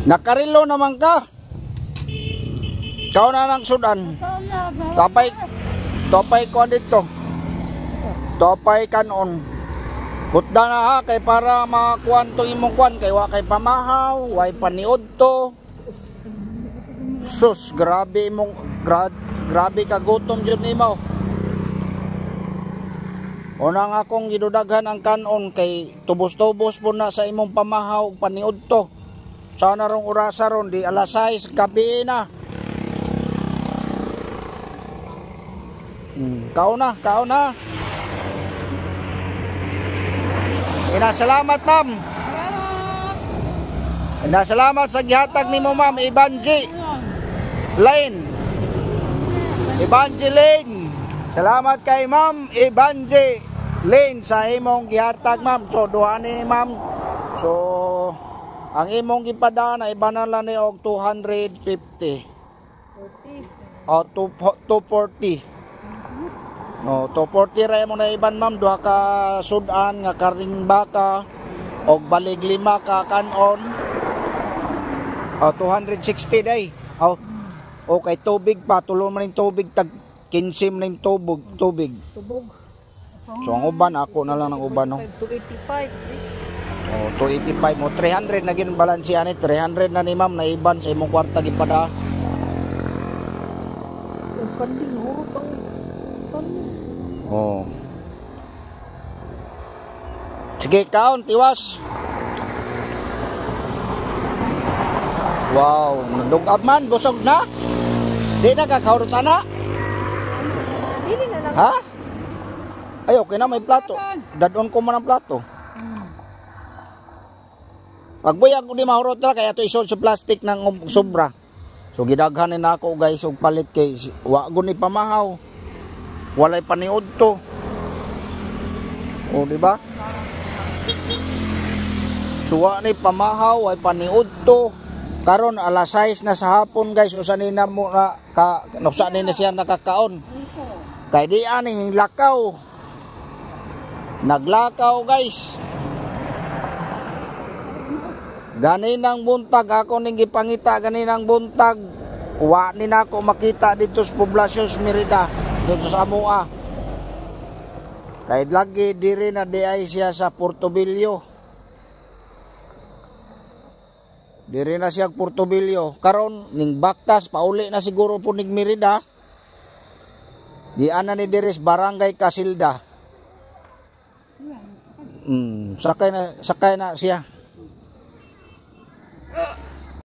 Nakarilo naman ka. Kao na ng sudan. Topay, topay ko dito. Topay kanon. Hutda na ha kay para makuan tong imong kuan kay wa kay pamahaw, way paniud to. Sus, grabe imong grabe ka gutom jud nimo. Una nga akong gidudaghan ang kanon kay tubos-tubos po na sa imong pamahaw ug paniud to. Sana rong orasa ron di alas 6 gabi na. Kaon na, kaon na. Ina salamat, ma'am. Ina salamat sa gihatag nimo, ma'am Ibanji. Lane. Ibanji Lane. Salamat kay ma'am Ibanji Lane sa imong gihatag, ma'am. So duha ni ma'am. So ang imong gipadaan ay iba na lang ni og 250. 40. O 240. No, 240 ra imong naiban, ma'am, duha ka sudan nga karning baka og balig lima ka kanon. O 260 day. O okay, tubig pa, tulo man ning tubig, tag 15 man ning tubig, tubig. Tubog. So ang uban ako na lang ang uban, no. 285. O 285 mo 300 na gin balanse ani, 300 na ni ma'am naiban sa imong kwarta gipada. Ang kanding hurot ang kanding. Oh. Sige, kaon, tiwas. Wow, nagdugab man, busog na. Di na kakahurot ana. Dili na lang. Ha? Ay, okay na, may plato. Dadon ko man ang plato. Pagbuyag ko di mahurot ra, kaya ito isol sa plastic ng sobra. So gidaghan na ako guys og palit kay wa gud ni pamahaw. Walay paniud to. O di ba? Suwa ni pamahaw ay paniud to. Karon alas 6 na sa hapon guys, usa ni na mo na ka usa ni na siya nakakaon. Kay di ani lakaw. Naglakaw guys. Ganinang buntag ako ning gipangita ganinang buntag. Wa ni nako makita dito sa poblasyon sa Merida, dito sa amoa. Kay lagi diri na di ay siya sa Portobillo. Diri na siya Portobillo. Karon ning baktas pauli na siguro po ning Merida. Di ana ni diri sa Barangay Casilda. Sakay na siya.